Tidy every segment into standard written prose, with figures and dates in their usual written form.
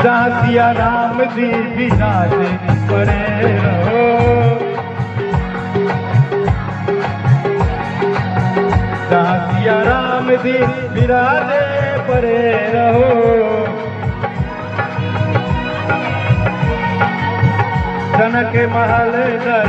जहाँ सिया राम जी विराजे परे रहो। जहाँ सिया राम जी विराजे परे रहो। जनक महल दर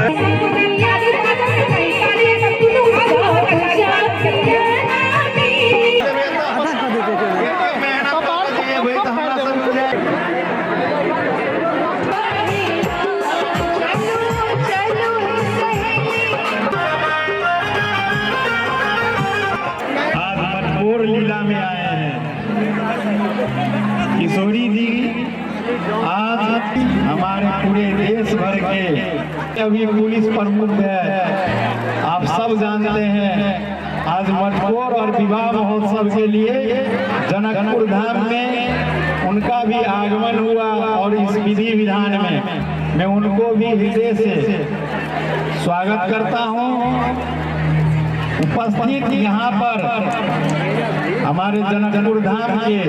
आज मटकोर लीला में आए हैं किशोरी जी। आज हमारे पूरे देश भर के अभी पुलिस प्रमुख है, आप सब जानते हैं। आज मटकोर और विवाह महोत्सव के लिए जनकपुर धाम में उनका भी आगमन हुआ और इस विधि विधान में मैं उनको भी हृदय से स्वागत करता हूं। उपस्थित यहाँ पर हमारे जनकपुर धाम के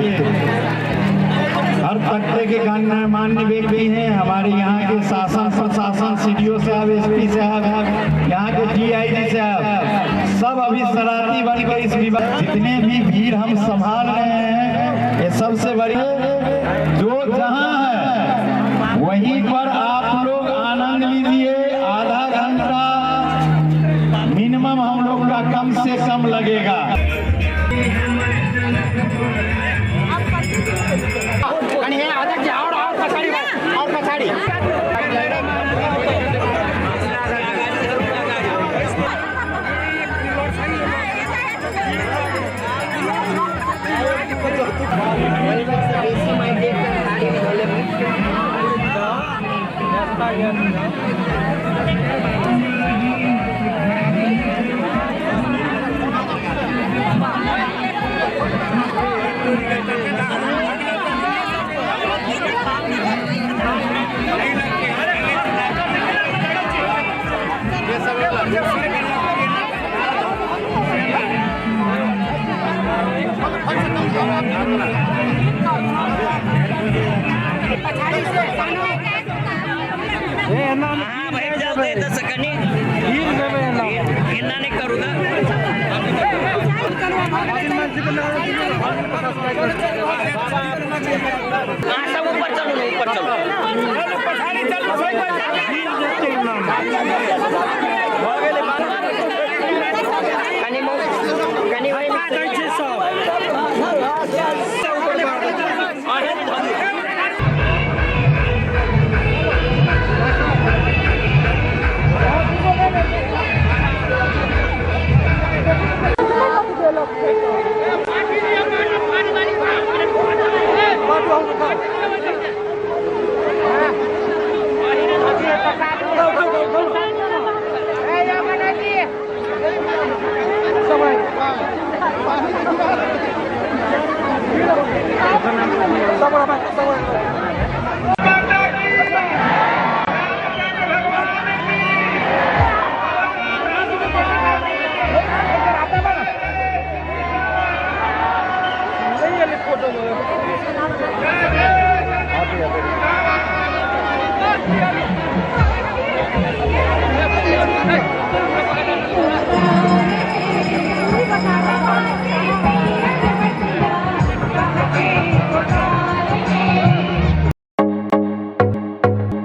हर तख्ते के गणमान्य व्यक्ति हैं। हमारे यहाँ के शासन प्रशासन, सीडीओ साहब, एसपी साहब, यहाँ के डीआईजी साहब, सब अभी शरणार्थी बनकर इस विवाह जितने भी भीड़ हम संभाल रहे हैं, ये सबसे बड़ी जो जहाँ है वहीं पर आप लोग आनंद लीजिए। आधा घंटा मिनिमम हम लोग का कम से कम लगेगा। आणि हे आता और और पछाडी, और पछाडी। हा भाई, जाऊ दे तसं कनी एना नाही करू ना। हा, सब ऊपर चलू ना, ऊपर चलू। कनी मग कनी भाई।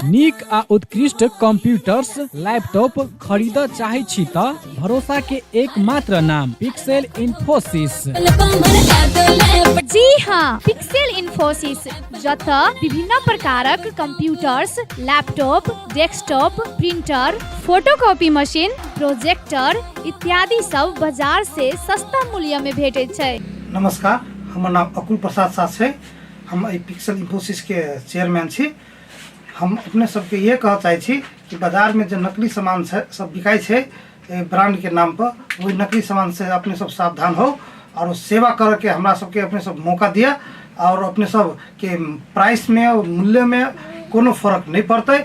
नीक आ उत्कृष्ट कंप्यूटर्स, लैपटॉप खरीद चाहै छी त भरोसा के एकमात्र नाम पिक्सेल इन्फोसिस। जी हाँ, पिक्सेल इन्फोसिस, जतऽ विभिन्न प्रकारक computers, laptop, desktop, printer, photocopy machine, projector इत्यादि सब बाजार से सस्ता मूल्य में भेटै छै। नमस्कार, हमर नाम अकुल प्रसाद साह छै। हम एहि पिक्सल इन्फोसिसके चेयरमैन छी। हम अपने सबके इहे कहऽ चाहै छी कि बाजारमे जे नकली सामान छै सब बिकाइ छै ब्रांडके नाम पर, ओहि नकली सामान से अपने सब सावधान हो और ओ सेवा करऽके हमरा सबके अपने सब मौका दिअ और अपने सबके प्राइसमे और मूल्यमे कोनो फर्क नहि पड़तै।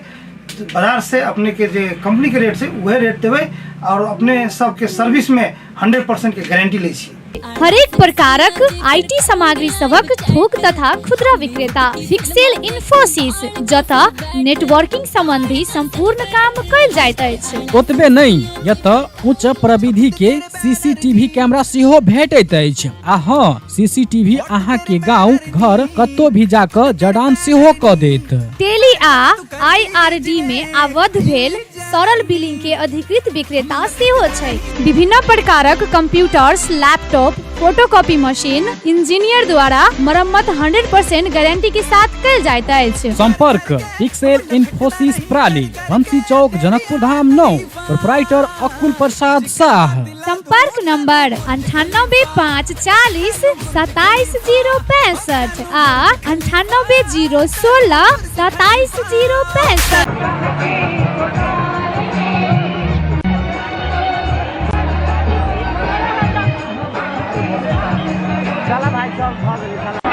बाजार से अपनेके जे कंपनीके रेट छै उहे रेट देबै और अपने सबके सर्विसमे 100% के गारंटी लै छी। हरेक प्रकारक IT सामग्री सभक थोक तथा खुदरा विक्रेता पिक्सेल इन्फोसिस, जतऽ नेटवर्किंग संबंधी संपूर्ण काम कयल जाइत अछि। ओतबे नहि, एतऽ उच्च प्रविधि के सीसीटीवी कैमरा सेहो भेटैत अछि। आ हँ, सीसीटीवी अहाँ के गांव घर कतौ भी जाकऽ जड़ान सेहो कऽ देत। टेली आ आईआरडी में आबद्ध भेल सरल बिलिंग के अधिकृत विक्रेता सेहो छै। विभिन्न प्रकारक computers, laptop, photocopy machine engineer द्वारा मरम्मत 100% गारंटी के साथ कयल जाइत अछि। संपर्क पिक्सेल इन्फोसिस प्राली, बंसी चौक, जनकपुर धाम 9, प्रोपराइटर अकुल प्रसाद शाह। संपर्क नंबर 9854 27065 आ 9801 27065। चल भाइ, चल, भऽ गेलै, चल।